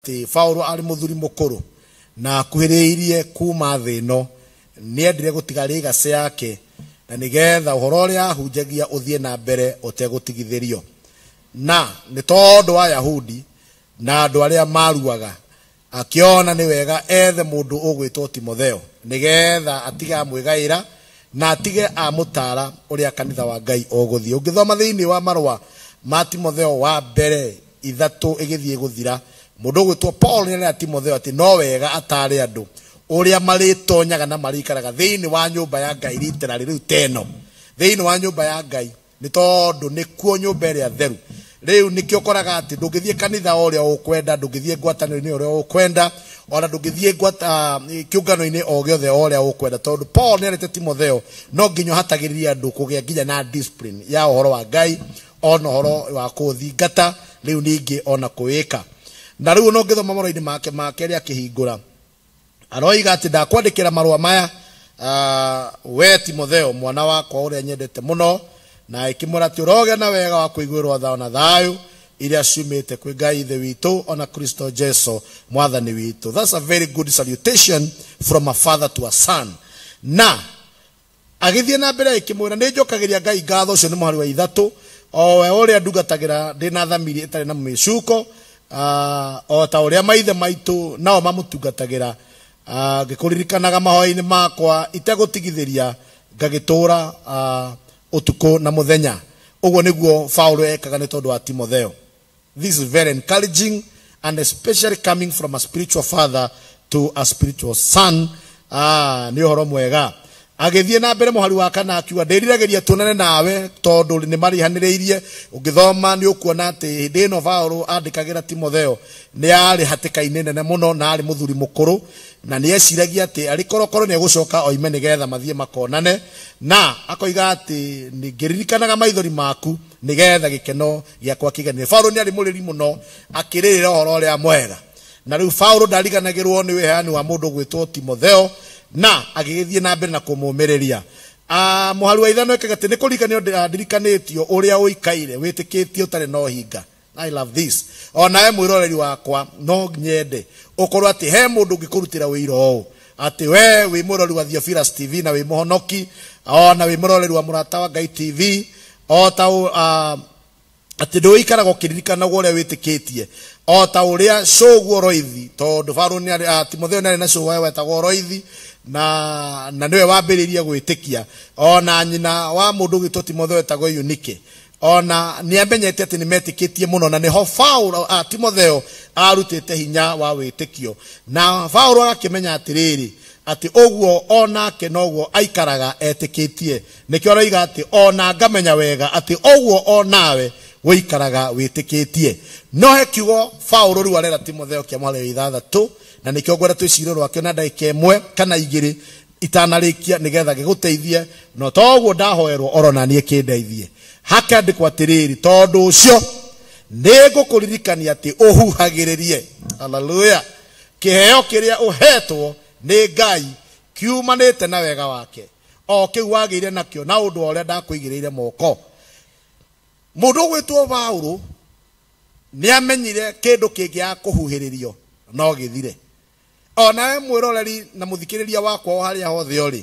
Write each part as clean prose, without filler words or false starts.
atĩ Paulo arĩ mũthuri mũkũrũ na akuhĩrĩirie kuma thĩ ĩno, nĩendire gũtiga legacy yake na nĩgetha ũhoro ũrĩa ahunjagia ũthiĩ na mbere ũtegũtigithĩrio. Na nĩ tondũ wa Ayahudi na andũ arĩa maruaga, akĩona nĩ wega ethe mũndũ ũgwĩtwo Timotheo nĩgetha atige amwĩgaĩra na atige amũtara ũrĩa kanitha wa Ngai ũgũthiĩ. Ũngĩthoma thĩinĩ wa marũa ma Timotheo wa mbere 3 ĩgĩthiĩ gũthira, mũndũ ũgwĩtwo Paul nĩarera Timotheo atĩ no wega atare andũ ũrĩa marĩtonyaga na marĩikaraga thĩinĩ wa nyũmba ya Ngai literally rĩu teno thĩinĩ wa nyũmba ya Ngai, nĩ tondũ nĩkuo nyũmba ĩrĩa theru. Rĩu nĩkĩo ũkoraga atĩ ndũngĩthiĩ kanitha o ũrĩa ũkwenda, ndũngĩthiĩ ngwatanĩro-inĩ ũrĩa ũkwenda, ona ndũngĩthiĩ kĩũngano-inĩ o gĩothe o ũrĩa ũkwenda, tondũ Paul nĩarĩte Timotheo no nginya ũhatagĩrĩrie andũ kũgĩa nginya na discipline ya ũhoro wa Ngai ona ũhoro wa kũũthingata rĩu ningĩ ona kũwĩka. Na rĩu no ngĩthoma marũa-inĩ make ma kerĩ akĩhingũra, aroiga atĩ ndakwandĩkĩra marũa maya, we Timotheo mwana wakwa ũrĩa nyendete mũno, na ĩkĩmwĩra atĩ ũrogĩa na wega wa kũiguĩrwo tha na thayũ iria ciumĩte kwĩ Ngai Ithe witũ ona Kristo Jesu mwathani witũ. That's a very good salutation from a father to a son. Na agĩthiĩ na mbere ĩkĩmwĩra nĩ njokagĩria Ngai ngatho, ũcio nĩ mũhari wa 3, o we ũrĩa ndungatagĩra ndĩ na thamiri ĩtarĩ na mĩcuko, o ta ũrĩa maithe maitũ nao mamũtungatagĩra, ngĩkũririkanaga mahoya-inĩ makwa itegũtigithĩria, ngagĩtũũra ũtukũ na mũthenya. Ũguo nĩguo Paulo ekaga nĩ tondũ wa Timotheo. This is very encouraging, and especially coming from a spiritual father to a spiritual son. Nĩ ũhoro mwega. Agĩthiĩ na mbere mũhari wa 4 akiuga ndĩriragĩria tuonane nawe tondũ nĩ marĩhanĩrĩirie. Ũngĩthoma nĩ ũkuona atĩ hĩndĩ ĩno Paulo andĩkagĩra Timotheo nĩ arĩ hatĩka-inĩ nene mũno na arĩ mũthuri mũkũrũ, na nĩ eciragia atĩ arĩ korokoro nĩ egũcoka oime nĩgetha mathiĩ makonane, na akoiga atĩ ngĩririkanaga maithori maku nĩgetha gĩkeno gĩakwa kĩiganĩre. Paulo nĩ arĩ mũrĩri mũno akĩrĩrĩra ũhoro ũrĩa mwega. Na rĩu Paulo ndariganagĩrwo nĩ wĩheani wa mũndũ gwĩtwo Timotheo, na agĩgĩthiĩ na mbere na kũmũmĩrĩria. Mũhari wa 5 ekaga atĩ nĩ kũririkanio ndirikanĩtio ũrĩa ũikaire wĩtĩkĩtie ũtarĩ na ũhinga. I love this. O nawe mwĩroreri wakwa no nyende ũkorwo atĩ he mũndũ ũngĩkũrutĩra wĩira ũũ, atĩ we wĩ mũrori wa Theophilus TV na wĩ mũhonoki, ona wĩ mũroreri wa Mũrata wa Ngai TV, o ta atĩ ndũikaraga ũkĩririkanaga ũrĩa wĩtĩkĩtie, o ta ũrĩa cũguo Roithi, tondũ Paulo nĩ arĩ, Timotheo nĩ arĩ na cũguo wetagwo Roithi, na nĩwe wambĩrĩirie gwĩtĩkia. Ona nyina wa mũndũ ũgwĩtwo Timotheo wetagwo Eunike, ona nĩ amenyete atĩ nĩ metĩkĩtie mũno, na nĩho Paulo, Timotheo arutĩte hinya wa wĩtĩkio. Na Paulo agakĩmenya atĩrĩrĩ, atĩ ũguo onake noguo aikaraga etĩkĩtie. Nĩkĩo aroiga atĩ ona ngamenya wega atĩ ũguo onawe wĩikaraga wĩtĩkĩtie. No he kiugo Paulo rĩu arera Timotheo kĩa mũhari wa 6, na nĩkĩo ngwenda twĩcire rwakĩo na ndagĩka 1 kana 2 itanarĩkia nĩgetha gĩgũteithie, no toguo ndahoerwo oro na niĩ kĩndeithie. Hakĩandĩkwo atĩrĩrĩ, tondũ ũcio nĩngũkũririkania atĩ ũhuhagĩrĩrie, haleluya, kĩheo kĩrĩa ũhetwo nĩ Ngai kiumanĩte na wega wake, o kĩu wagĩire nakĩo na ũndũ wa ũrĩa ndakũigĩrĩire moko. Mũndũ ũgwĩtwo Paulo nĩamenyire kĩndũ kĩngĩaga kũhuhĩrĩrio no gĩthire. Onawe mwĩroreri na mũthikĩrĩria wakwa o harĩa hothe ũrĩ,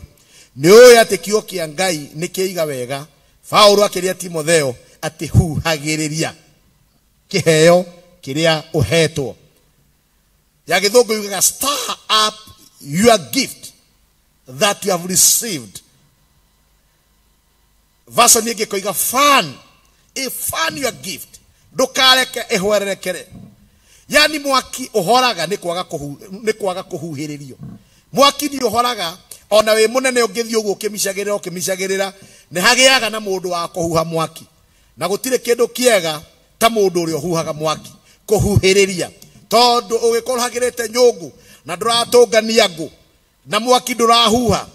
nĩ ũĩ atĩ kiugo kĩa Ngai nĩ kĩiga wega. Paulo akĩria Timotheo atĩ huhagĩrĩria kĩheo kĩrĩa ũhetwo. Ya gĩthũngũ yugaga stir up your gift that you have received. Version ĩngĩ ĩkoiga fan, fan your gift, ndũkareke ĩhwererekere. Yani mwaki ũhoraga nĩ kwaga kũhuhĩrĩrio. Mwaki nĩ ũhoraga ona wĩ mũnene ũngĩthiĩ ũguo ũkĩmicagĩrĩra ũkĩmicagĩrĩra, nĩ hagĩaga na mũndũ wa kũhuha mwaki. Na gũtirĩ kĩndũ kĩega ta mũndũ ũrĩa ũhuhaga mwaki, kũhuhĩrĩria, tondũ ũgĩkorwo hagĩrĩte nyũngũ na ndũratũngania ngũ na mwaki ndũrahuha,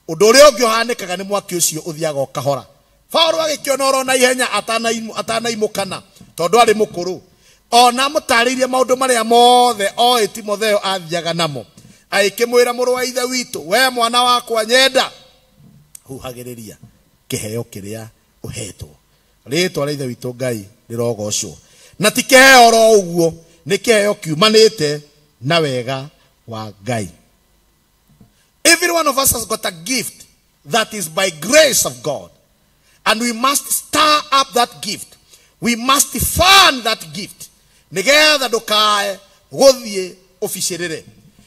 ũndũ ũrĩa ũngĩ ũhanĩkaga nĩ mwaki ũcio ũthiaga ũkahora. Paulo agĩkĩona oro na ihenya atanaimũkana, tondũ arĩ mũkũrũ, ona amũtarĩirie maũndũ marĩa mothe oĩ Timotheo athiaga namo, agĩkĩmwĩra mũrũ wa ithe witũ, we mwana wakwa nyenda, huhagĩrĩria kĩheo kĩrĩa ũhetwo. Rĩtwa rĩa ithe witũ Ngai rĩrogocwo. Na ti kĩheo oro ũguo, Nĩ kĩheo kiumanĩte na wega wa Ngai. Every one of us has got a gift that is by grace of God. And we must stir up that gift. We must fan that gift. Nĩgetha ndũkae gũthiĩ ũbicĩrĩre.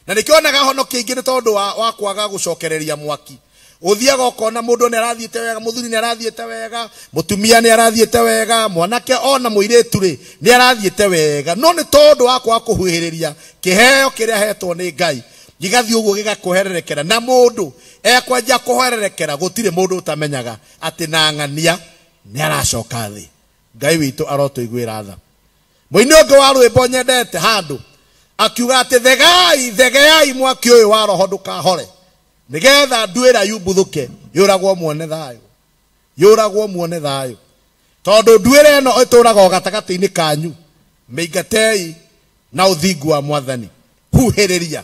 Na nĩkĩonaga honokia ingĩ nĩ tondũ wa kwaga gũcokereria mwaki. Ũthiaga ũkona mũndũ nĩ arathiĩte wega, mũthuri nĩ arathiĩte wega, mũtumia nĩ arathiĩte wega, mwanake ona mũirĩtu rĩ nĩ arathiĩte wega, no nĩ tondũ wa kwaga kũhuhĩrĩria kĩheo kĩrĩa ahetwo nĩ Ngai gĩgathiĩ ũguo gĩgakũhererekera. Na mũndũ ekwanjia kũhererekera, gũtirĩ mũndũ ũtamenyaga atĩ na ng'ania nĩ aracoka thĩ. Ngai witũ arotũiguĩra tha. Mũini ũngĩ wa rwĩmbo nyendete handũ akiuga atĩ thegai, thegeai mwaki ũyũ wa roho ndũkahore, nĩgetha nduĩra yumbuthũke yũragwo muone thayũ, yũragwo muone thayũ. Tondũ nduĩra ĩno ĩtũraga o gatagatĩ-inĩ kanyu, mĩingatei na ũthingu wa Mwathani. Huhĩrĩria,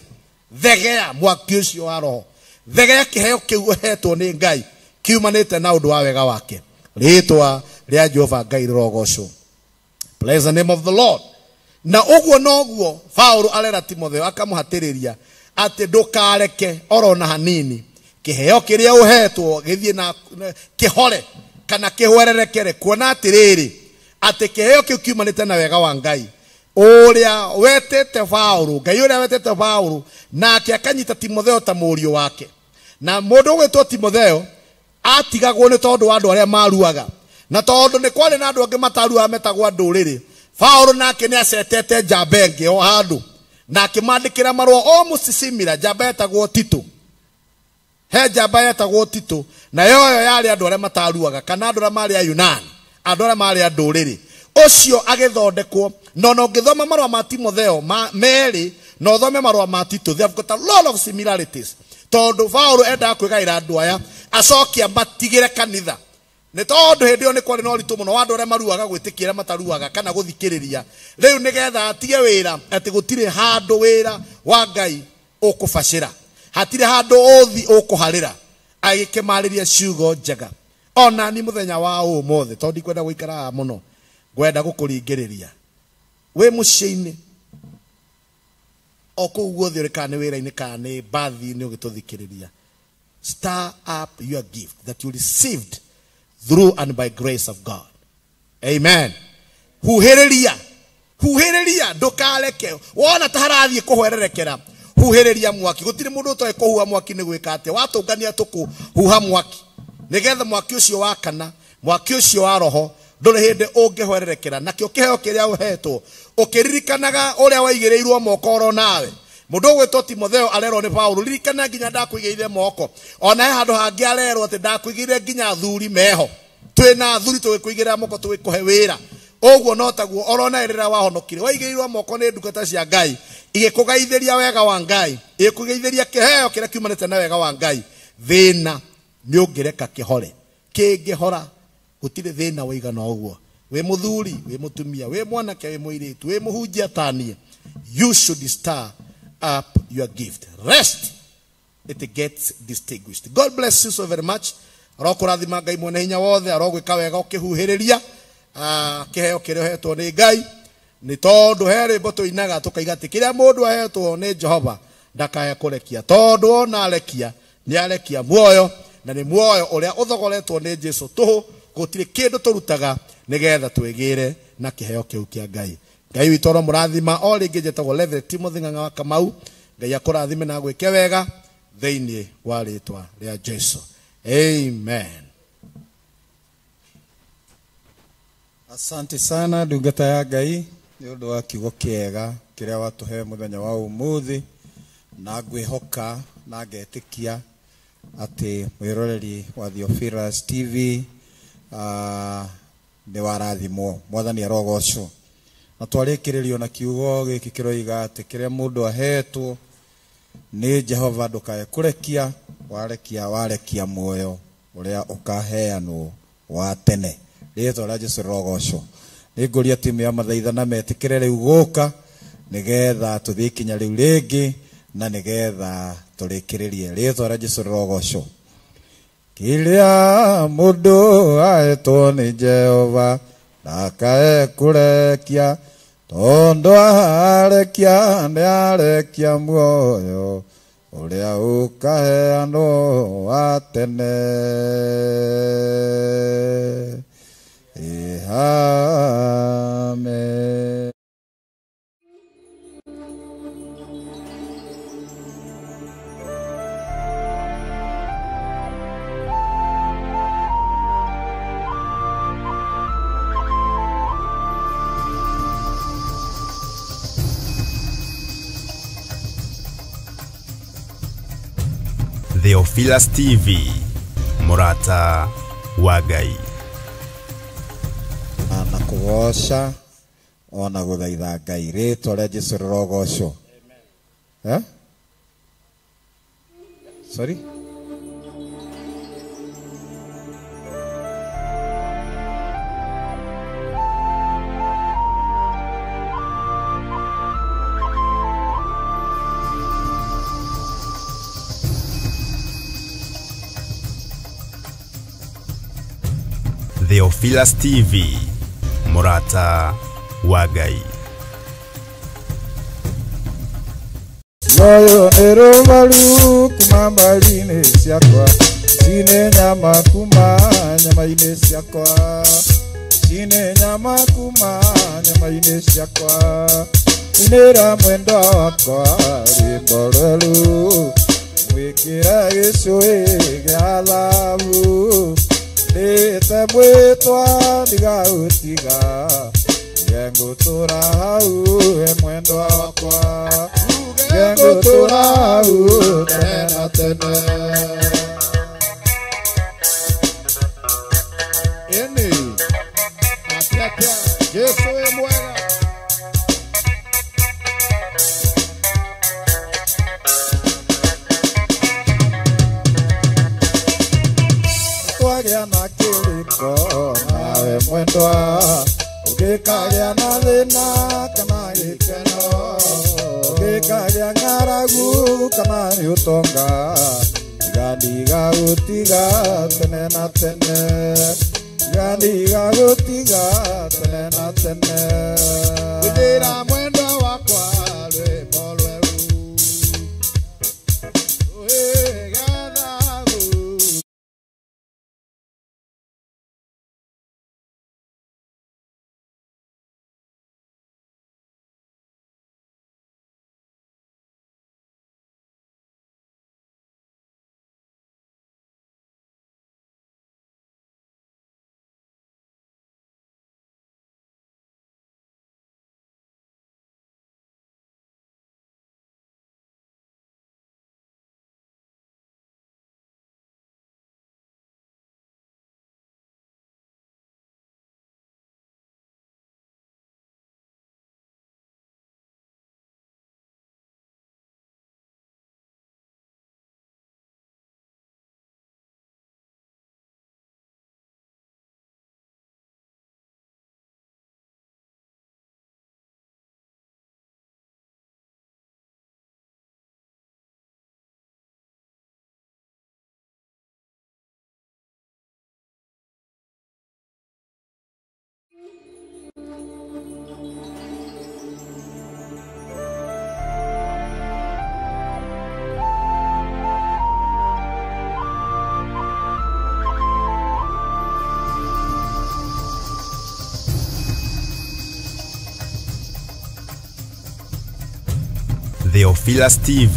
thegea mwaki ũcio wa roho, thegea kĩheo kĩu ũhetwo nĩ Ngai kiumanĩte na ũndũ wa wega wake. Rĩĩtwa rĩa Jehova Ngai rĩrogocwo. Praise the name of the Lord. Na ũguo noguo Paulo arera Timotheo akamũhatĩrĩria atĩ ndũkareke orona hanini kĩheo kĩrĩa ũhetwo gĩthiĩ na kĩhore kana kĩhwererekere, kuona atĩrĩrĩ atĩ kĩheo kĩu kiumanĩte na wega wa Ngai ũrĩa wetĩte Paulo, Ngai ũrĩa wetĩte Paulo nake akanyita Timotheo ta mũriũ wake. Na mũndũ ũgwĩtwo Timotheo atigagwo nĩ tondũ wa andũ arĩa maruaga, na tondũ nĩ kwarĩ na andũ angĩ mataruaga metagwo ndũrĩrĩ, Paulo nake nĩ acetete njamba ĩngĩ o handũ na akĩmandĩkĩra marũa o mũcicimira, njamba yetagwo Tito. He njamba yetagwo Tito, na yoyo yarĩ andũ arĩa mataruaga kana andũ arĩa marĩ Ayunani, andũ arĩa marĩ a ndũrĩrĩ. Ũcio agĩthondekwo. No no ũngĩthoma marũa ma Timotheo merĩ na ũthome marũa ma Tito, they have got a lot of similarities. Tondũ Paulo endaga kwĩgaĩra andũ aya acoke amatigĩre kanitha, nĩ tondũ hĩndĩ ĩyo nĩ kwarĩ na ũritũ mũno wa andũ arĩa maruaga gwĩtĩkia arĩa mataruaga kana gũthikĩrĩria. Rĩu nĩgetha atige wĩra atĩ gũtirĩ handũ wĩra wa Ngai ũkũbacĩra, hatirĩ handũ ũthi ũkũharĩra, agĩkĩmarĩria ciugo njega. Ona ni mũthenya wa ũmũthĩ, tondũ ndikwenda gũikara haha mũno, ngwenda gũkũringĩrĩria wĩ mũciĩ-inĩ o kũu guothe ũrĩ, kana nĩ wĩra-inĩ kana nĩ mbathi-inĩ ũgĩtũthikĩrĩria, stir up your gift that you received through and by grace of God. Amen. Huhĩrĩria, huhĩrĩria, ndũkareke wona ta harathiĩ kũhwererekera, huhĩrĩria mwaki. Gũtirĩ mũndũ ũtoĩ kũhuha mwaki nĩ gwĩka atĩa. Watũngania tũkũhuha mwaki nĩgetha mwaki ũcio wakana, mwaki ũcio wa roho ndũrĩ hĩndĩ ũngĩhwererekera. Nakĩo kĩheo kĩrĩa ũhetwo ũkĩririkanaga ũrĩa waigĩrĩirwo moko oro nawe. Mũndũ ũgwĩtwo Timotheo arerwo nĩ Paulo, ririkana nginya ndakũigĩire moko. Ona he handũ hangĩ arerwo atĩ ndakũigĩire nginya athuri meho, twĩna athuri tũgĩkũigĩrĩra moko tũgĩkũhe wĩra. Ũguo no taguo orona rĩrĩa wahonokire waigĩrĩirwo moko nĩ ndungata cia Ngai igĩkũgaithĩria wega wa Ngai, igĩkũgaithĩria kĩheo kĩrĩa kiumanĩte na wega wa Ngai. Thĩna nĩ ũngĩreka kĩhore, kĩngĩhora gũtirĩ thĩna waigana ũguo. Wĩ mũthuri, wĩ mũtumia, wĩ mwanake, wĩ mũirĩtu, wĩ mũhunjia tanie, you should stir up your gift. Rest it gets distinguished. God bless you so very much. Arokũrathima Ngai mwene hinya wothe, arogwĩka wega ũkĩhuhĩrĩria kĩheo kĩrĩa ũhetwo nĩ Ngai. Nĩ tondũ he rwĩmbo tũinaga tũkaiga atĩ kĩrĩa mũndũ ahetwo nĩ Jehova ndakae kũrekia, tondũ ona arekia nĩ arekia muoyo, na nĩ muoyo ũrĩa ũthogoretwo nĩ Jesu tũhũ. Gũtirĩ kĩndũ tũrutaga nĩgetha twĩgĩre na kĩheo kĩu kĩa Ngai. Ngai witũ aromũrathima o rĩngĩ. Njĩtagwo Reverend Timothy Ng'ang'a wa Kamau. Ngai akũrathime na agwĩke wega thĩinĩ wa rĩtwa rĩa Jesu. Amen. Asante sana ndungata ya Ngai nĩ ũndũ wa kiugo kĩega kĩrĩa watũhe mũthenya wa ũmũthĩ, na ngwĩhoka na ngetĩkia atĩ mwĩroreri wa Theophilus TV nĩ warathimwo. Mwathani arogocwo. Na twarĩkĩrĩrio na kiugo gĩkĩ kĩroiga atĩ kĩrĩa mũndũ ahetwo nĩ Jehova ndũkae kũrekia, warekia warekia muoyo ũrĩa ũkaheanwo wa tene. Rĩĩtwa rĩa Jesu rĩrogocwo. Nĩ ngũria timu ya mathaithana metĩkĩre rĩu gũka nĩgetha tũthiĩ ikinya rĩu rĩngĩ na nĩgetha tũrĩkĩrĩrie. Rĩĩtwa rĩa Jesu rĩrogocwo. Kĩrĩa mũndũ ahetwo nĩ Jehova ndakae kũrekia, Tondu arekia nĩ arekia muoyo ũrĩa ũkaheanwo wa tene. Amen. Theophilus TV, Murata wa Ngai. Na kũgoca ona gũthaitha Ngai rĩtwa rĩa Jesũ rĩrogocwo. Eh? Sorry? Theophilus TV, Murata wa Ngai. Moyo nĩ rũbaru kuma mbari-inĩ ciakwa, cine nyama kuma nyama-inĩ ciakwa, cine nyama kuma nyama-inĩ ciakwa. Inĩra mwendwa wakwa rwĩmbo rwerũ, mwĩkĩre gĩcũhĩ gĩa thahabu. Ndĩte mwĩtwa ndigaũtiga, ngengũtũra hau he mwendwa wakwa, ngengũtũra hau tene na tene. Ĩni atĩa Jesũ wĩ mwega. Twagĩa na kĩrĩko nawe mwendwa, ũngĩkagĩa na thĩna kana gĩkeno, ũngĩkagĩa ng'aragu kana nĩ ũtonga, tiga tene na tene, tiga tene na tene. Wĩthĩra mwendwa wakwa rwĩmbo rwerũ, rũhĩga thahabu. Theophilus TV,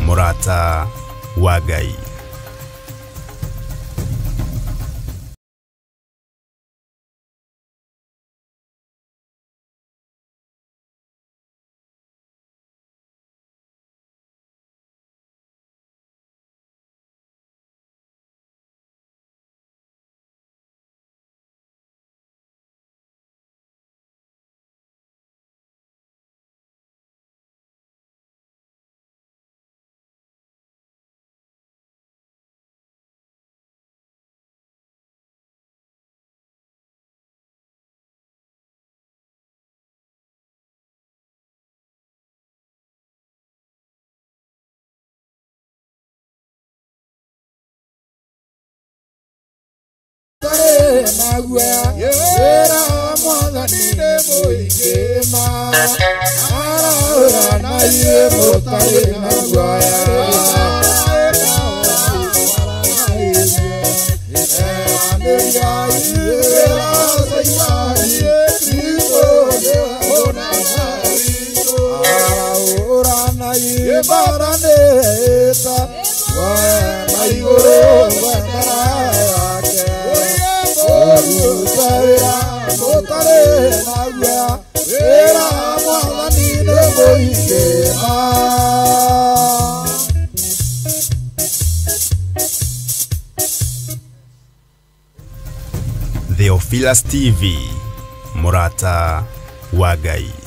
Murata wa Ngai. Naguo wĩra wa Mwathani nĩ mũingĩ. mũingĩ ma arahũrana inyuĩ mũtarĩ na guoya Theophilus TV, Murata wa Ngai.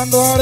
Amor,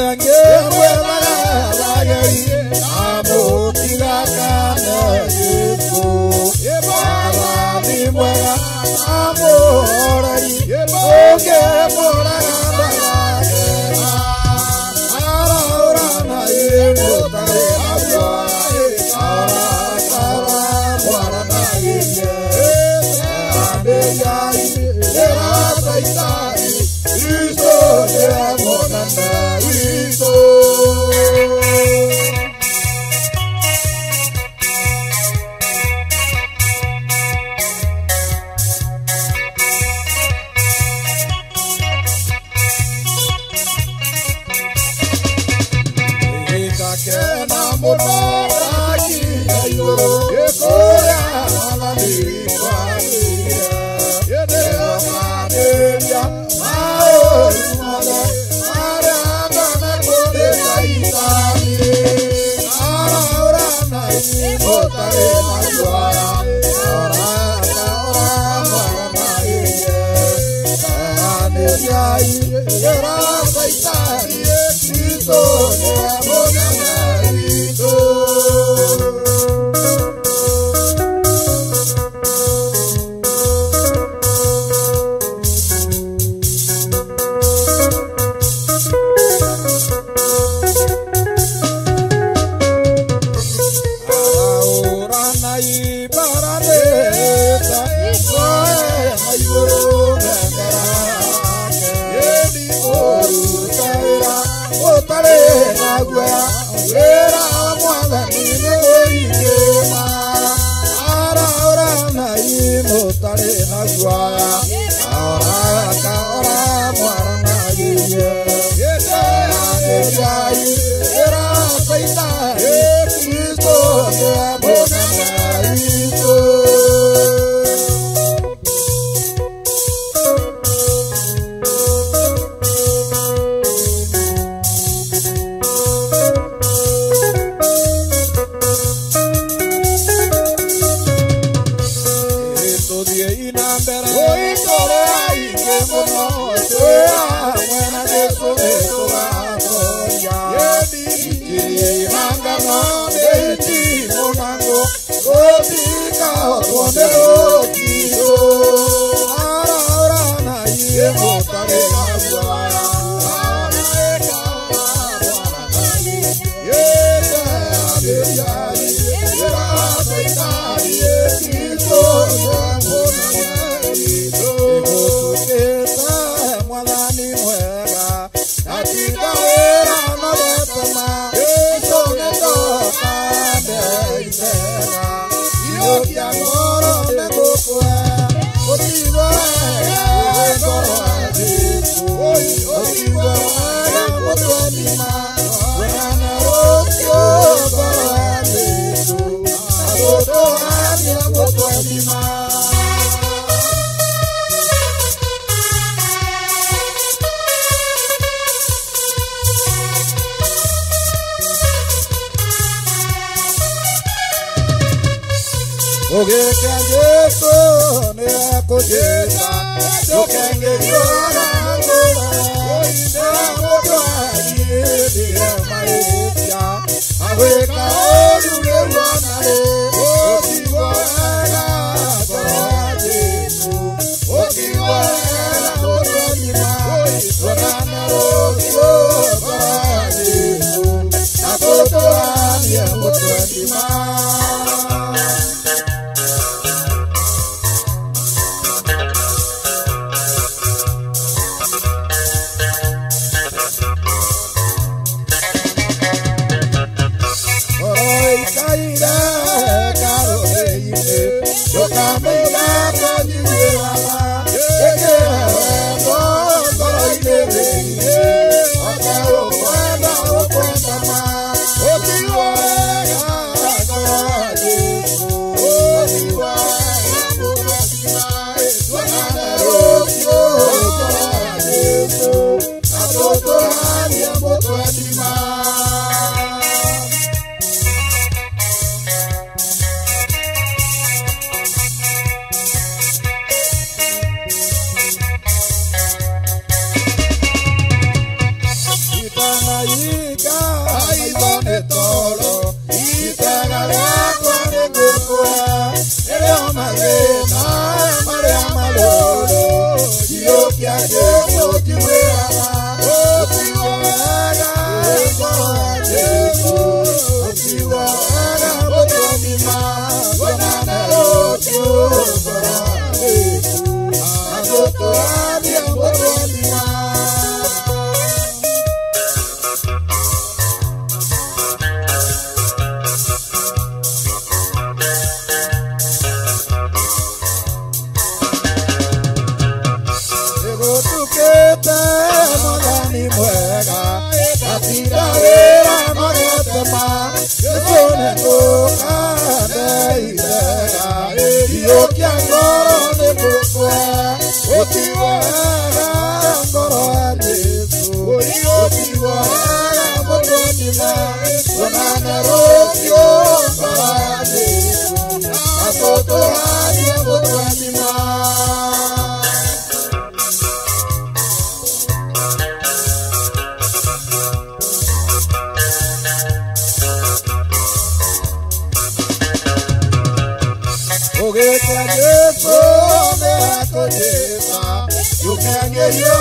Yeah.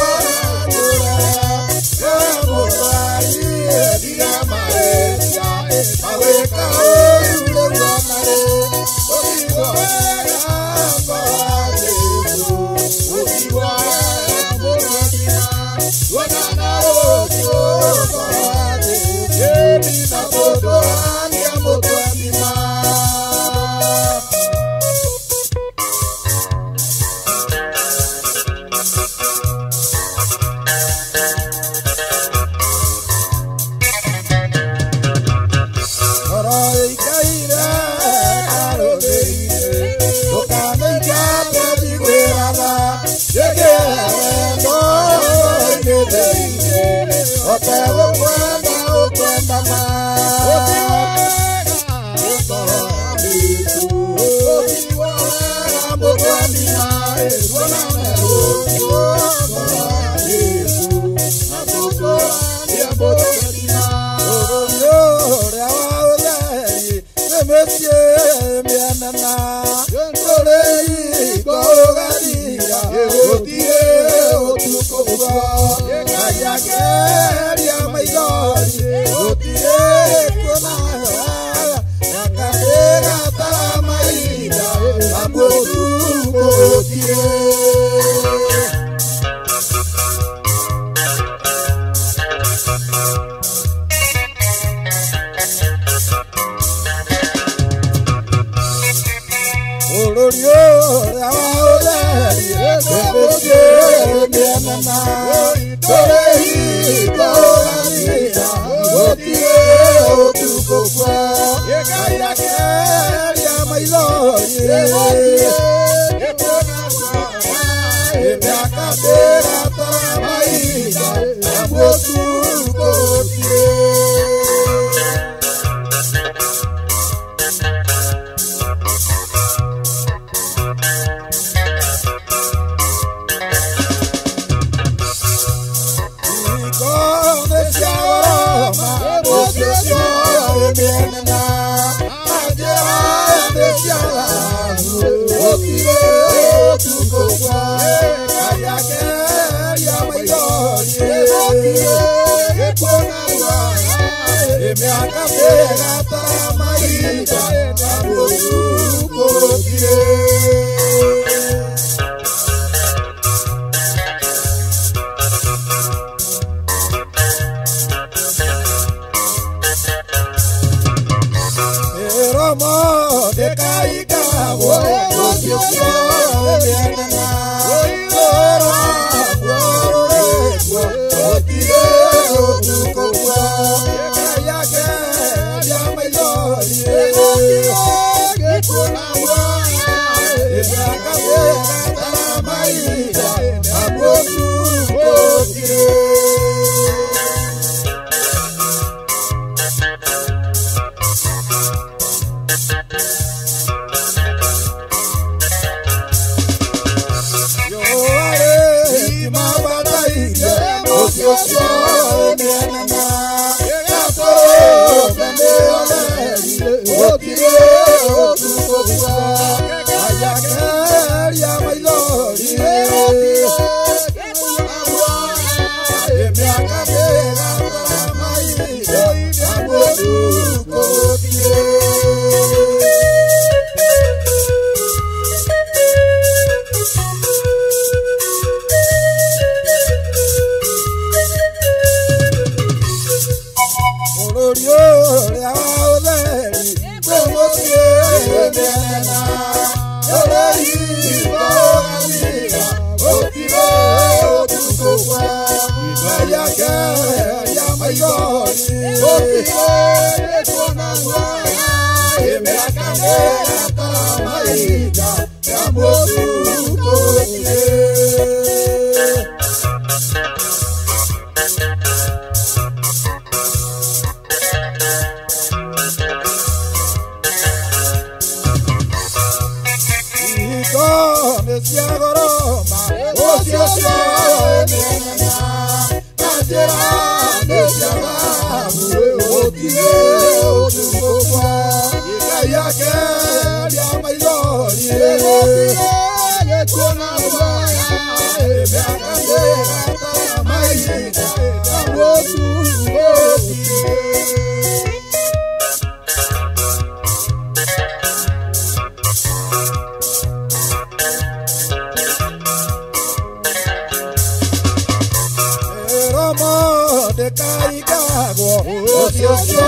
Ikaigagwo ũcio ũcio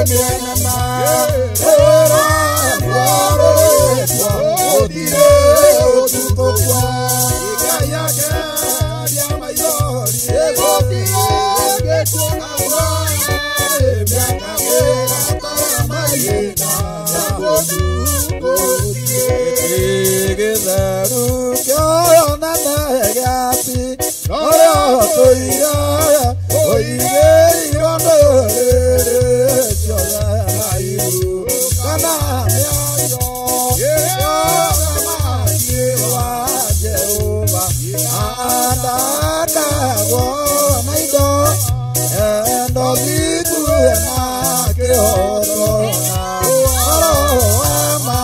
mĩena ĩra warũrĩtwo ũthire ũtukũ kwa ikayake rĩa maithori ĩgũthiĩ gĩkuonagwo mĩaka mĩratara mahinda gĩtheru kĩonanagia atĩ ũrĩa ũtũire oigĩirwo ndũrĩrĩ ciothe na iru kana mĩario ũthamaki wa Jehova andakagwo na indo endo thikue na kĩhoto na ũhoro wa ma.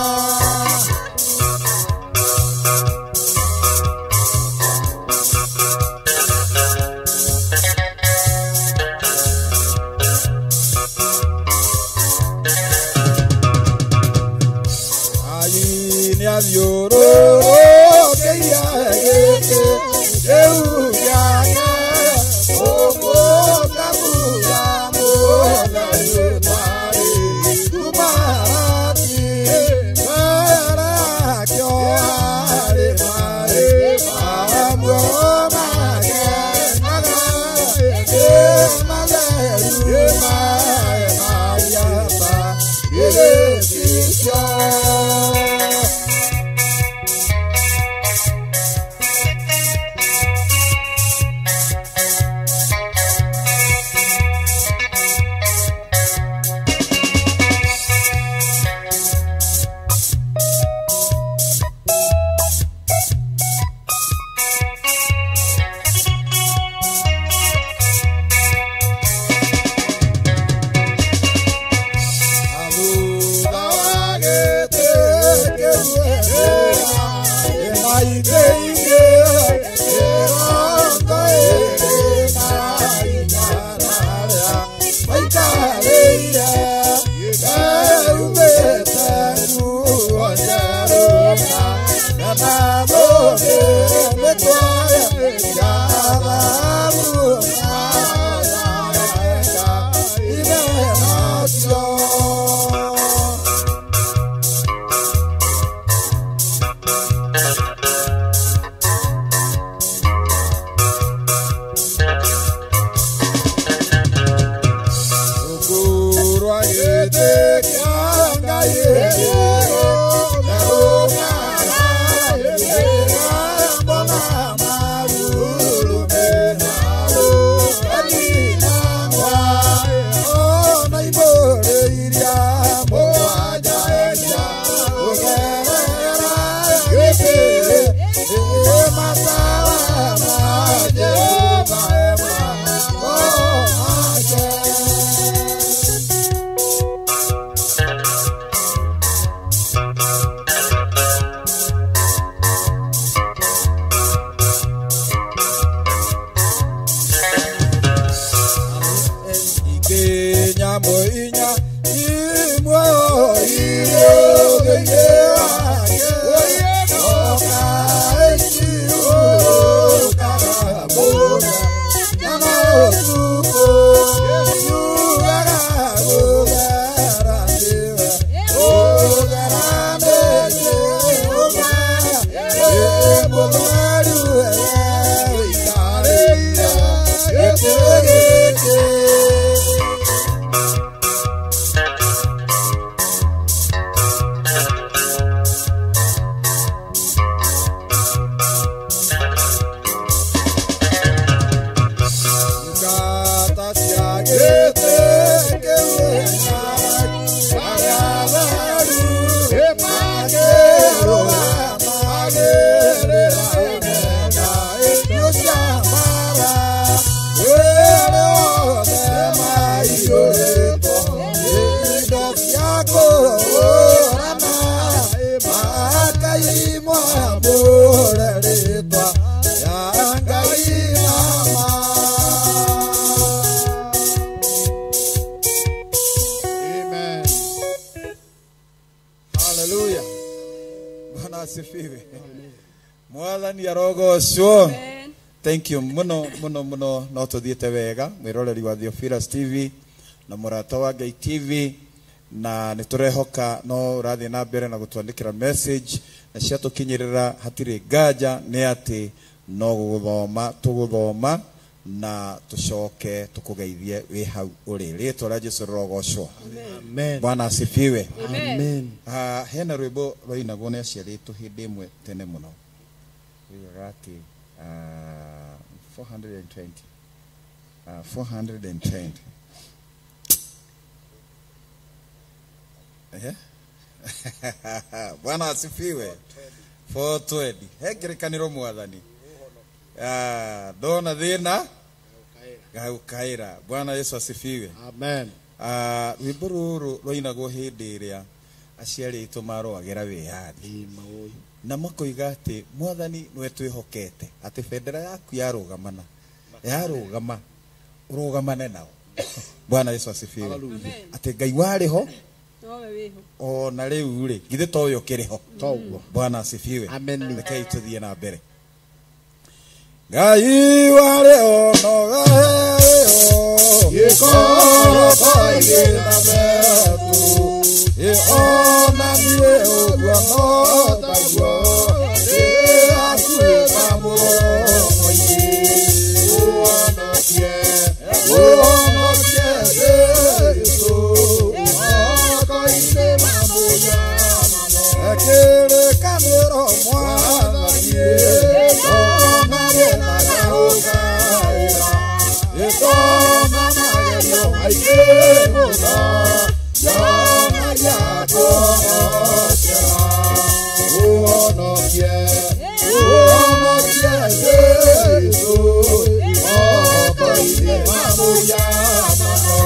Mwathani arogocwo. Thank you muno muno muno no tuthiete wega mwiroreri wa Theophilus TV na Mũrata wa Ngai TV na niturehoka no urathie na mbere na gutwandikira message na ciatukinyirira hatiri nganja ni ati no guguthoma tuguthoma na tucoke tukugeithie wi hau uri ritwa ria Jesu rirogocwo. Amen. Bwana asifiwe. Amen. Hena rwimbo rwainagwo ni aciari aitũ hĩndĩ ĩmwe tene mũno rugaga atĩ 420 420 Bwana asifiwe. 420 he ngirikaniro mwathani ndona thina ngaukaira. Bwana Yesu asifiwe. Amen. Rwimbo rũrũ rwainagwo hĩndĩ ĩrĩa aciari aitũ marũagĩra wĩyathi na makoiga atĩ mwathani nĩwe twĩhokete atĩ bendera yaku yarũgamana yarũgama ũrũgamane nao. Bwana Yesu asifiwe. Atĩ Ngai warĩ ho ona rĩu rĩ githĩ to ũyũ ũkĩrĩ ho toguo. Bwana asifiwe. Amen. Rekei tũthiĩ na mbere. Ngai warĩ ho no gaheyo gĩkoro toigĩra metu ona niĩ ũguo no taguo rĩakuĩka mũromo-inĩ ũhonokie ũhonokie Jesũ moko-inĩ ma mũnyanano kĩrĩkanĩro mwathani ndona thĩna ngaũkaĩra ndona magerio maingĩ mũno nyonagia kũhonokera ũhonokie ũhonokie Jesũ moko-inĩ ma mũnyanano.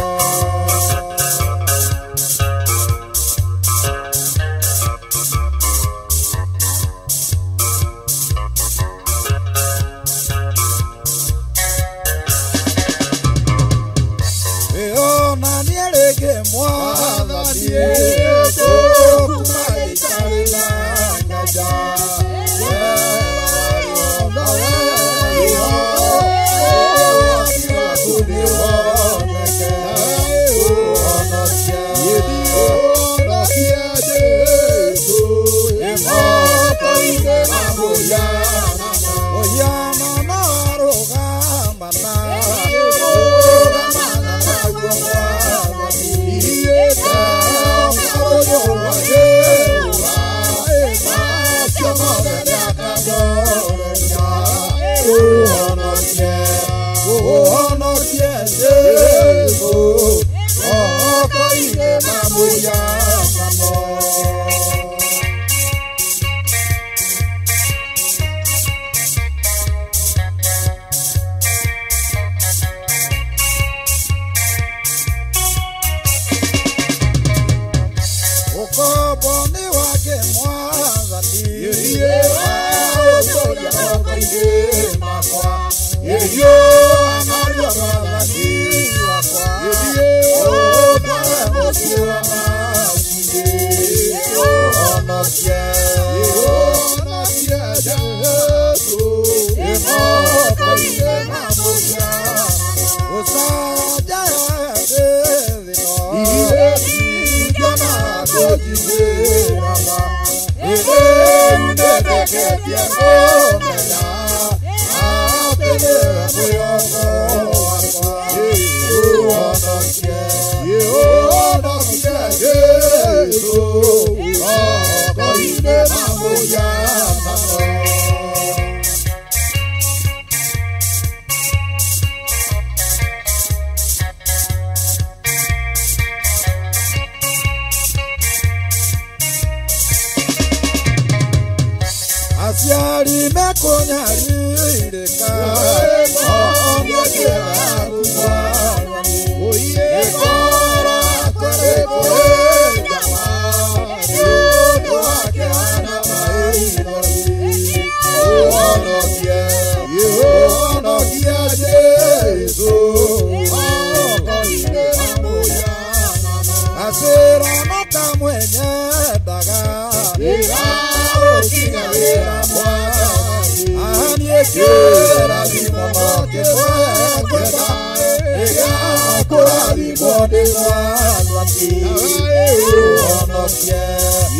Aciari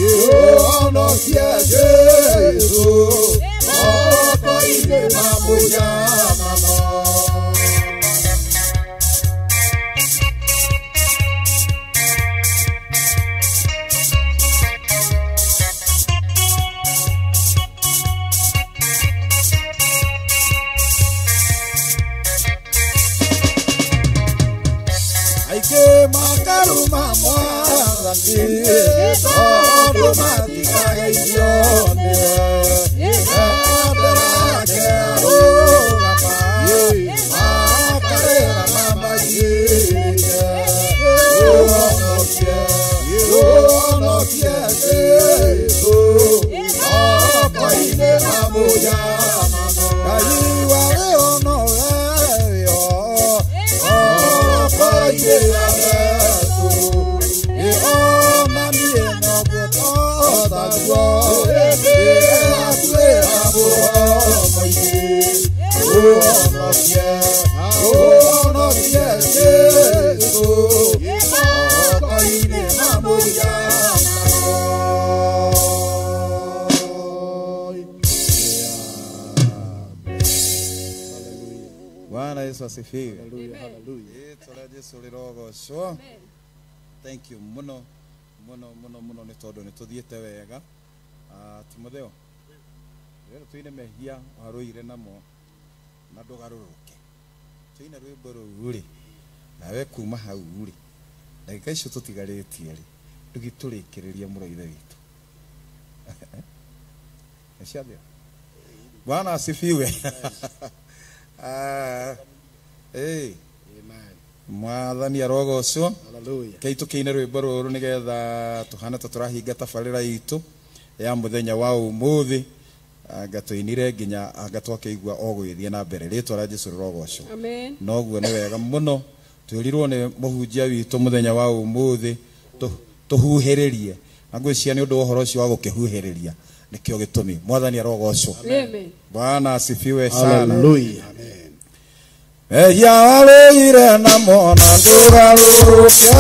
Ũhonokie Jesũ moko-inĩ ma mũhianano. Aingĩ makaruma Mwathani tondũ matigageithio nĩwe. Mbere yake arũgama makarĩra na magiĩke. Ũhonokie, ũhonokie Jesũ moko-inĩ ma mũhianano. Ngai warĩ onoweyo moko-inĩ ya Jesũ. Ĩonanie noguo tũtaguo ĩrakuĩra mũromo-inĩ. Ũhonokie, ũhonokie Jesũ moko-inĩ ma mũhianano. Bwana Yesu asifiwe. Hallelujah, hallelujah. Rĩtwa rĩa Jesũ rĩrogocwo. Thank you muno muno muno muno nĩ tondũ nĩ tũthiĩte wega. Timotheo, rĩrĩ tũine mehia warũire namo na ndũgarũrũke. Tũine rwĩmbo rũu rĩ, nawe kuma hau rĩ, ndagĩka icio tũtigarĩtie rĩ, ndũgĩtũrĩkĩrĩria mũro ithe witũ. Nĩ ciathira? Bwana asifiwe. Amen. Mwathani arogocwo. Hallelujah. Kei tũkĩine rwĩmbo rũrũ nĩgetha tũhane ta tũrahinga tabarĩra itũ ya mũthenya wa ũmũthĩ. Anga tũinire nginya anga twakĩigua o gũgĩthiĩ na mbere. Rĩtwa rĩa Jesũ rĩrogocwo. Amen. Noguo nĩ wega mũno twĩrirwo nĩ mũhunjia witũ mũthenya wa ũmũthĩ tũhuhĩrĩrie, na ngwĩciria nĩ ũndũ wa ũhoro ũcio wa gũkĩhuhĩrĩria nĩkĩo gĩtũmi. Mwathani arogocwo. Amen. Bwana asifiwe sana. Hallelujah. Mehia warũire namo na ndũgarũrũke,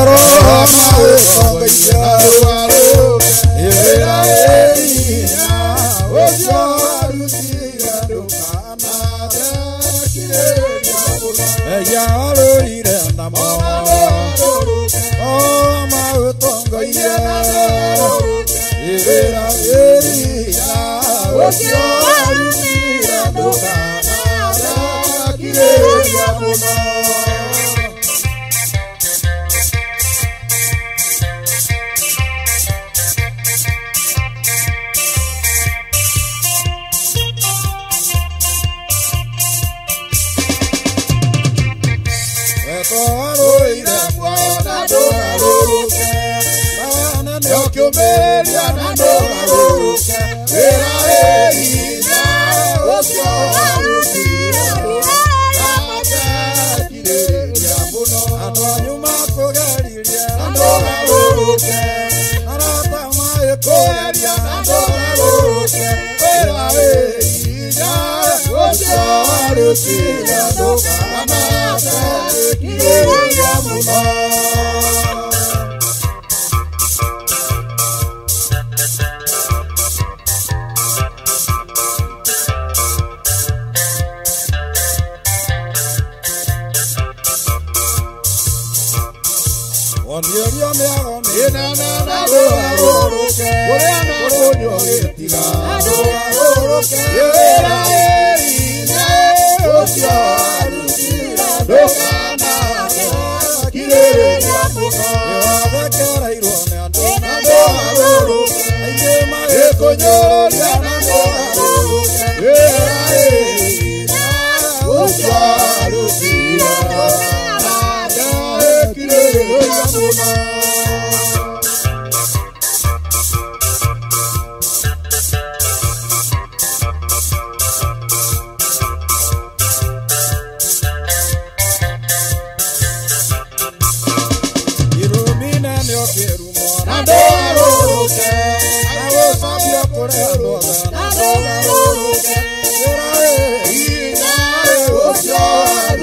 roho na wĩtongoirie na ndũgarũrũke. Wĩra wĩ hinya ũcio warutire ndũkanathekĩrĩria mũno. Mehia warũire namo roho na wĩtongoirie na ndũgarũrũke. Wĩra wĩ hinya ũcio warutire ndũkanathekĩrĩria mũno. Twarũire muoyo na ndũgarũrũke, Bwana nĩũkĩũmĩrĩria na ndũgarũrũke. Wĩra wĩ hinya ũcio warutire ndũkanathekĩrĩria mũno. Andũ anyu makũgeririe na ndũgarũrũke, arata magĩkũgeria na ndũgarũrũke. Wĩra wĩ hinya ũcio warutire ndũkanathekĩrĩria mũno. Oniorio mĩago mĩnene na ndũgarũrũke, kũrĩa na kũnyua gĩtiga ndũgarũrũke. Wĩra wĩ hinya ũcio warutire ndũkanathekĩrĩria mũno. Nĩwathekereirwo nĩ andũ na ndũgarũrũke, aingĩ magĩkũnyũrũria na ndũgarũrũke. Wĩra wĩ hinya ũcio warutire ndũkanathekĩrĩria mũno. Irumine nĩũkĩrumwo na ndũgarũrũke, na gũcambio kũrĩ andũ othe na ndũgarũrũke. Wĩra wĩ hinya ũcio warutire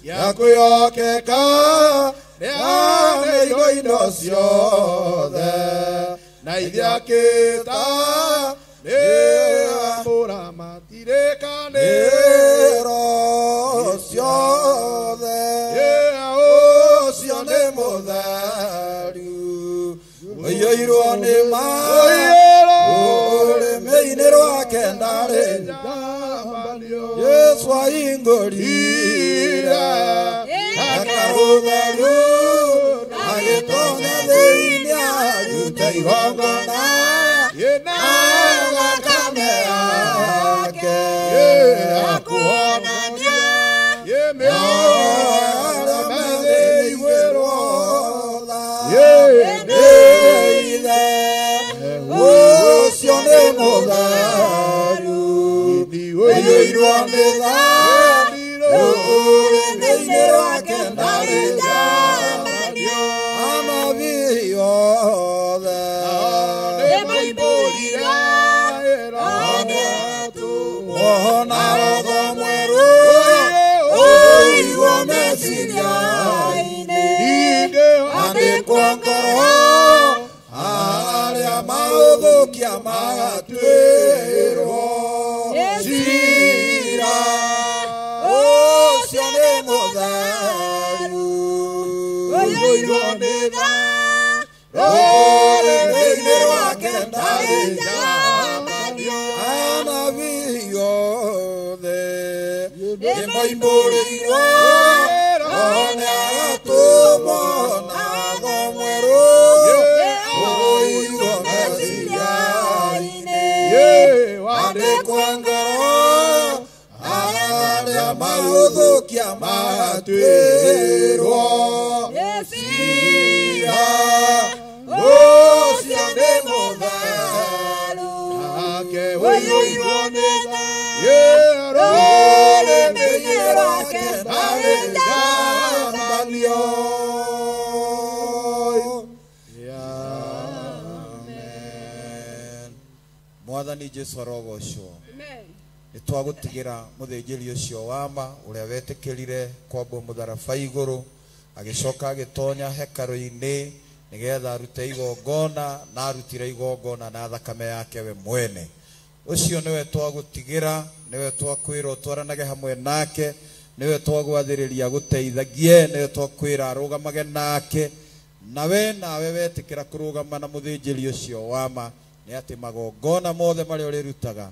Yakwiyokeka nĩ indo ciothe na ithiakĩta nĩ mũramatirĩkanĩro ciothe ũcio nĩ mũtheru ũiyũirwo nĩ ma ũrĩmĩ-inĩ rwake ndarĩ Yesu aingũrire akarũtheru agĩtonya thĩinĩ arute igongona na thakame yake akuonania arĩa methĩiguĩrwo tha nĩ Ithe ũcio nĩ mũtheru ũiyũirwo nĩ tha ũrĩmĩ-inĩ rwake ndarĩ njambanio anabii othe nĩmoimbũrire na roho mwerũ ũigwo meciria-inĩ andĩkwo ngoro arĩa maũthũkia magatuĩrwo ciira ũcio nĩ mũtheru ũiyũirwo nĩ tha rũrĩmĩ-inĩ rwake ndarĩ njambanio anabii othe nĩmoimbũrĩirwo roho nĩagatũmwo na roho mwerũ ũiyũirwo meciria-inĩ andĩkwo ngoro arĩa maũthũkia matuĩrwo ciira ũcio nĩ mũtheru ũiyũirwo nĩ tha rũrĩmĩ-inĩ rwake ndarĩ njambanio. Amen. Mwathani Jesu arogocwo. Nĩ twagũtigĩra mũthĩnjĩri ũcio wa ma ũrĩa wetĩkĩrire kwambwo mũtharaba igũrũ agĩcoka agĩtonya hekarũ-inĩ nĩgetha arute igongona na arutire igongona na thakame yake we mwene. Ũcio nĩwe twagũtigĩra, nĩwe twakwĩra ũtwaranage hamwe nake, nĩwe twagwathĩrĩria gũteithagie, nĩwe twakwĩra arũgamage nake, nawe nawe wetĩkĩra kũrũgama na mũthĩnjĩri ũcio wa ma nĩ atĩ magongona mothe marĩa ũrĩrutaga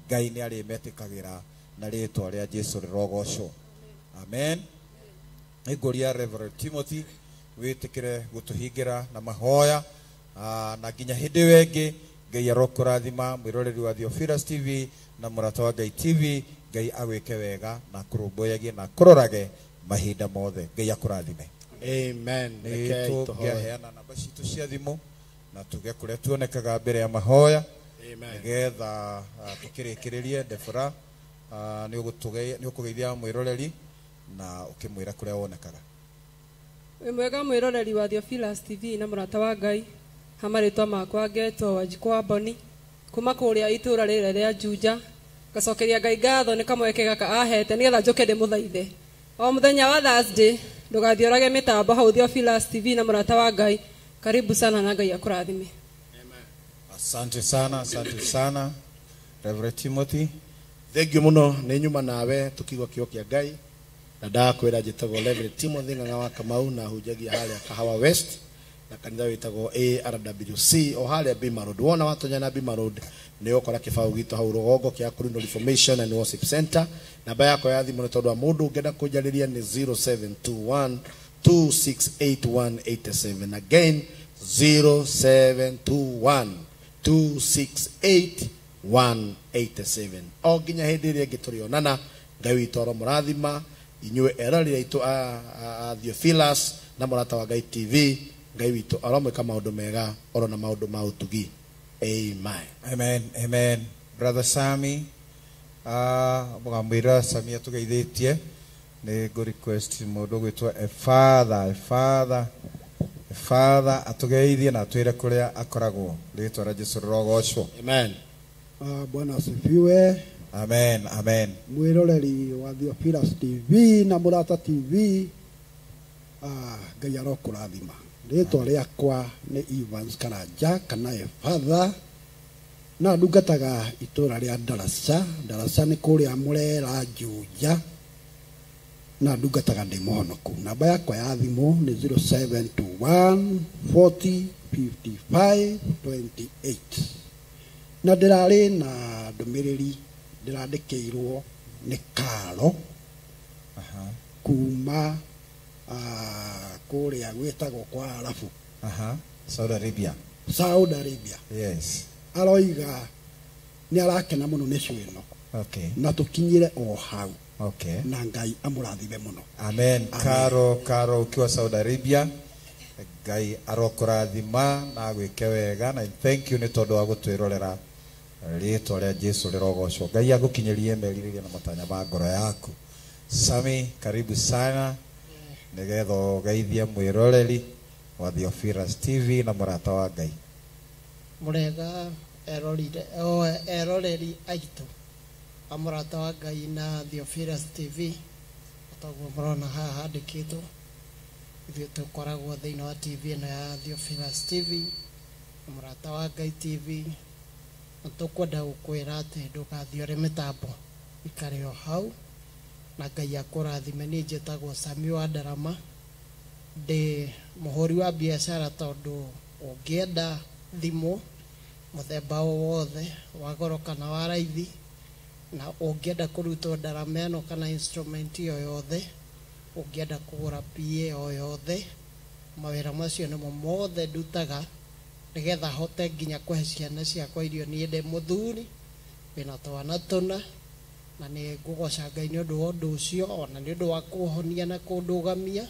Ngai nĩ arĩmetĩkagĩra na rĩtwa rĩa Jesu rĩrogocwo. Amen. Nĩngũria Reverend Timothy wĩtĩkĩre gũtũhingĩra na mahoya na nginya hĩndĩ ĩyo ĩngĩ Ngai arokũrathima mwĩroreri wa Theophilus TV na mũrata wa Ngai TV. Ngai agwĩke wega na akũrũmbũyagie na akũrorage mahinda mothe. Ngai akũrathime. Amen. Nĩ tũngĩaheana namba citũ cia thimũ na tuge kũrĩa tuonekaga mbere ya mahoya nĩgetha tũkĩrĩkĩrĩrie. Debora nĩ ũkũgeithia mwĩroreri na ũkĩmwĩra kũrĩa wonekaga. Wĩ mwega mwĩroreri wa Theophilus TV na mũrata wa Ngai. Ha marĩtwa makwa ngetwo Wanjikũ wa Mboni kuma kũrĩa itũra rĩrĩa rĩa Juja. Ngacokeria Ngai ngatho nĩ kamweke gaka ahete nĩgetha njũke ndĩmũthaithe. O mũthenya wa Thursday ndũgathiĩ ũrage mĩtambo hau Theophilus TV na mũrata wa Ngai. Karibu sana na Ngai akũrathime. Asante sana, asante sana Reverend Timothy. Thank you muno nĩ nyuma nawe tukigwa kĩo kĩa Ngai na ndakwĩra njĩtagwo Reverend Timothy Ng'ang'a wa Kamau na hunjagia harĩa Kahawa West na kanitha wĩtagwo ARWC o harĩa Bima Road. Wona watonya na Bima Road nĩ ũkora kĩbaũ gitũ hau rũgongo kĩa Kurundo Reformation and Worship Center. Namba yakwa ya thimũ nĩ tondũ wa mũndũ ũngĩenda kũnjarĩria nĩ 0721 268187. Again 0721 268187. O nginya hĩndĩ ĩrĩa ĩngĩ tũrĩonana, Ngai witũ aromũrathima inyuĩ eroreri aitũ a Theophilus na mũrata wa Ngai TV. Ngai witũ aromwĩka maũndũ mega oro na maũndũ ma ũtugi. Amen. Amen. Amen. Brother Sami, mũgamwĩra Sami atũgeithĩtie Nĩ ngũ request mũndũ gwĩtwo Efatha atũgeithie na atwĩre kũrĩa akoragwo. Rĩtwa rĩa Jesu rĩrogocwo. Amen. Bwana asifiwe. Amen, amen. Mwiroreri wa Theophilus TV na Murata TV, Ngai arokũrathima. Rĩtwa rĩakwa nĩ Evans Karanja kana Efatha, na ndungataga itũra rĩa Darasa. Darasa nĩ kũrĩa Mũrera Juja, na ndungataga ndĩ mũhonoku. Namba yakwa ya thimũ nĩ 0721 40 55 28. Na ndĩrarĩ na ndũmĩrĩri ndĩrandĩkĩirwo nĩ Karo kuma kũrĩa gwĩtagwo kwa Arabu. Saudi Arabia. Saudi Arabia. Yes. Aroiga nĩ arakena mũno nĩ cio ĩno. Okay. Na tũkinyire o hau. Okay. Na Ngai amũrathime mũno. Amen. Karo ukiwa Saudi Arabia, Ngai arokũrathima na agwĩke wega, na thank you nĩ tondũ wa gũtwĩrorera. Rĩtwa rĩa Jesu rĩrogocwo. Ngai agũkinyĩrie merirĩria na matanya ma ngoro yaku. Sami, karibu sana nĩgetha ũgeithie mwĩroreri wa Theophilus TV na mũrata wa Ngai. Mũrega eroreri aitũ a mũrata wa Ngai na Theophilus TV, toguo mũrona haha handĩkĩtwo. Ithuĩ tũkoragwo thĩinĩ wa TV ĩno ya Theophilus TV na mũrata wa Ngai TV. Na tũkwenda gũkwĩra atĩ ndũgathiore mĩtambo, ikare o hau na Ngai akũrathime. Niĩ njĩtagwo Sami wa Ndarama, ndĩ mũhũri wa biacara, tondũ ũngĩenda thimũ mũthemba o wothe wa goro kana wa raithi, na ũngĩenda kũrutwo ndarama ĩno kana instrument o yothe, ũngĩenda kũgũra PA o yothe, mawĩra macio nĩmo mothe ndutaga nĩgetha hote nginya kũhe ciana ciakwa irio. Niĩ ndĩ mũthuri wĩna twana tũna, na nĩ ngũgoca Ngai nĩ ũndũ wa ũndũ ũcio, ona nĩ ũndũ wa kũhonia na kũndũgamia.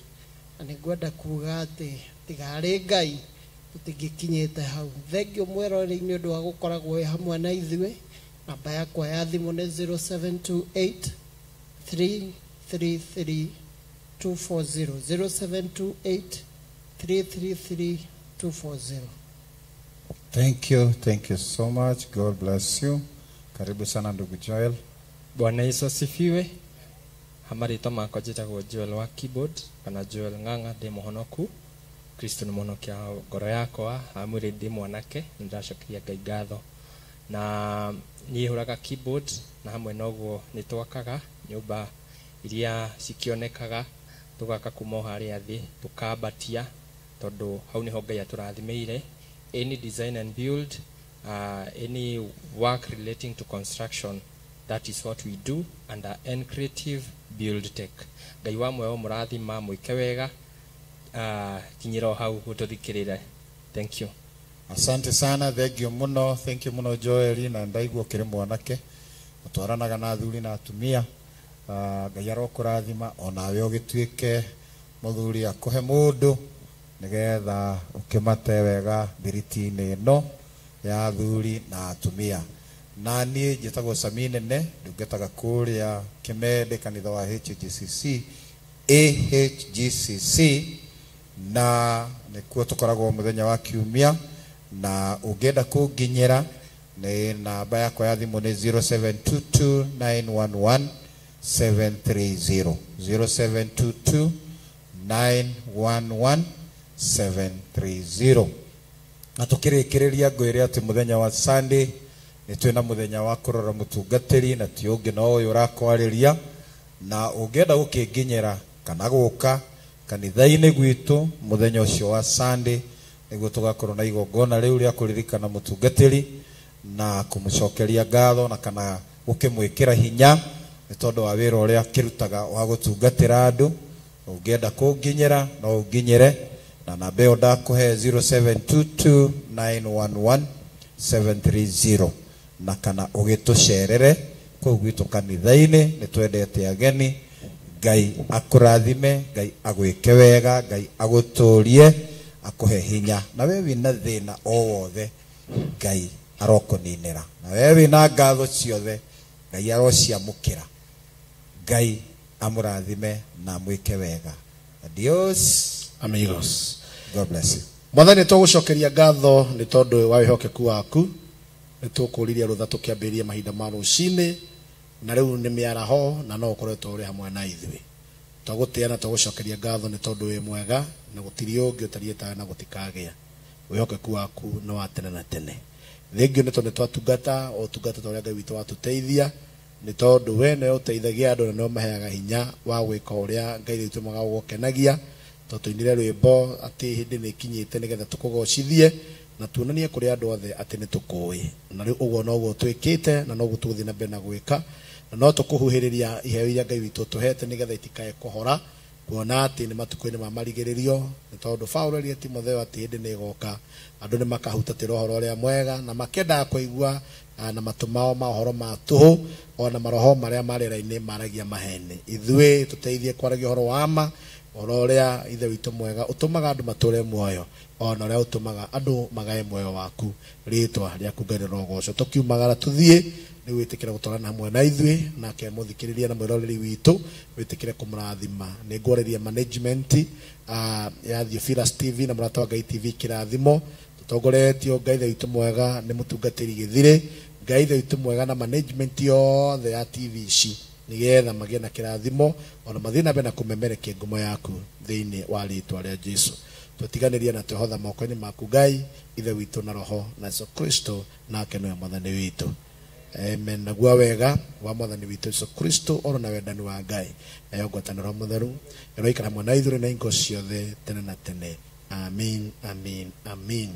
Na nĩ ngwenda kuga atĩ tiga arĩ Ngai tũtingĩkinyĩte hau. Thengiũ mwĩroreri nĩ ũndũ wa gũkoragwo wĩ hamwe na ithuĩ. Namba yakwa ya thimũ nĩ 0728 333 240, 0728 333 240. Thank you, thank you so much. God bless you. Karibu sana ndugu Joel. Bwana Yesu asifiwe. Hamarĩtwa makwa njĩtagwo Joel wa keyboard kana Joel Ng'ang'a, ndĩ mũhonoku. Kristo nĩ mũhonokia ngoro yakwa, amwĩrĩ ndĩ mwanake, nĩ ndĩracokeria Ngai ngatho. Na niĩ hũraga keyboard, na hamwe na ũguo nĩ twakaga nyũmba iria cikĩonekaga, tũgaka kuma o harĩa thĩ tũkambatia, tondũ hau nĩho Ngai atũrathimĩire. Any design and build, any work relating to construction, that is what we do under N Creative Build Tech. Ngai wa muoyo mũrathima, mwĩke wega, kinyĩra o hau gũtũthikĩrĩra. Thank you. Asante sana, thank you muno, thank you muno Joel, na ndaigua ũkĩrĩ mwanake ũtwaranaga na athuri na atumia. Ngai arokũrathima onawe ũgĩtuĩke mũthuri akũhe mũndũ nĩgetha ũkĩmate wega mbiriti-inĩ ĩno ya athuri na atumia. Na niĩ njĩtagwo Sami Nene, ndungataga kũrĩa Kĩmende kanitha wa HGCC, AHGCC, na nĩkuo tũkoragwo mũthenya wa kiumia. Na ũngĩenda kũnginyĩra nĩ namba yakwa ya thimũ nĩ 0722 911 730, 0722 911 730. Na tũkĩrĩkĩrĩria ngwĩre atĩ mũthenya wa Sunday nĩ twĩna mũthenya wa kũrora mũtungatĩri, na ti ũngĩ no ũyũ ũrakwarĩria. Na ũngĩenda gũkĩnginyĩra kana gũka kanitha-inĩ gwitũ mũthenya ũcio wa Sunday, nĩguo tũgakorwo na igongona rĩu rĩa kũririkana mũtungatĩri na kũmũcokeria ngatho na kana gũkĩmwĩkĩra hinya nĩ tondũ wa wĩra ũrĩa akĩrutaga wa gũtungatĩra andũ. Ũngĩenda kũnginyĩra no ũnginyĩre na namba ĩyo ndakũhe 0722 911 730, na kana ũgĩtũcerere kũu gwitũ kanitha-inĩ. Nĩ twendete ageni. Ngai akũrathime, Ngai agwĩke wega, Ngai agũtũrie, akũhe hinya. Na we wĩna thĩna o wothe, Ngai arokũninĩra. Na we wĩna ngatho ciothe, Ngai arociamũkĩra. Ngai Amũrathime na amwĩke wega. Adios amigos. God bless you. Mwathani, tũgũcokeria ngatho nĩ tondũ wa wĩhokeku waku. Nĩ tũkũririe rũtha tũkĩambĩrĩria mahinda ma rũcinĩ, na rĩu nĩ mĩaraho na no ũkoretwo ũrĩ hamwe na ithuĩ. Twagũtĩa na twagũcokeria ngatho nĩ tondũ wĩ mwega na gũtirĩ ũngĩ ũtariĩ tawe na gũtikagĩa. Wĩhokeku waku nĩ wa tene na tene. Thengio nĩ tondũ twatungata o tungata ta ũrĩa Ngai witũ watũteithia, nĩ tondũ we nĩwe ũteithagia andũ na nĩwe ũmaheaga hinya wa gwĩka ũrĩa Ngai witũ ũgũkenagia. Tũinire rwĩmbo atĩ hĩndĩ nĩ ĩkinyĩte nĩgetha tũkũgocithie na tuonanie kũrĩ andũ othe atĩ nĩ tũkũĩ. Na rĩu ũguo noguo twĩkĩte na noguo tũgũthiĩ na mbere na gwĩka, na no tũkũhuhĩrĩria iheo iria Ngai witũ tũhete nĩgetha itikae kũhora, kuona atĩ nĩ matukũ-inĩ ma marigĩrĩrio, nĩ tondũ Paũlũ erire Timotheo atĩ hĩndĩ nĩ ĩgoka andũ nĩ makahutatĩra ũhoro ũrĩa mwega na makendaga kũigua na matũ mao ma ũhoro ma tũhũ, ona maroho marĩa ma rĩera-inĩ maragia maheni. Ithuĩ tũteithie kwaragia ũhoro wa ma, ũhoro ũrĩa Ithe witũ mwega ũtũmaga andũ matũre muoyo, ona ũrĩa ũtũmaga andũ magae muoyo waku. Rĩtwa rĩaku Ngai rĩrogocwo. Tũkiumagara tũthiĩ, nĩ wĩtĩkĩre gũtwarana hamwe na ithuĩ, nake mũthikĩrĩria na mwĩroreri witũ wĩtĩkĩre kũmũrathima. Nĩ ngwarĩria management ya Theophilus TV na Mũrata wa Ngai TV kĩrathimo, tũtongoretio Ngai Ithe witũ mwega nĩ mũtungatĩri Gĩthirĩ, Ngai Ithe witũ mwega na management yothe ya TV ici, nĩgetha magĩe na kĩrathimo ona mathiĩ na mbere na kũmemerekia ngumo yaku thĩinĩ wa rĩtwa rĩa Jesu. Tũtiganĩria na twĩhotha moko-inĩ maku Ngai Ithe witũ na Roho na Yesu Kristo, nake nĩwe Mwathani witũ. Amen. Naguo wega wa Mwathani witũ Yesu Kristo oro na wendani wa Ngai nayo ngwatanĩro mũtheru ĩroikara hamwe na ithuĩ na ingo ciothe tene na tene. Amin, amin, amin.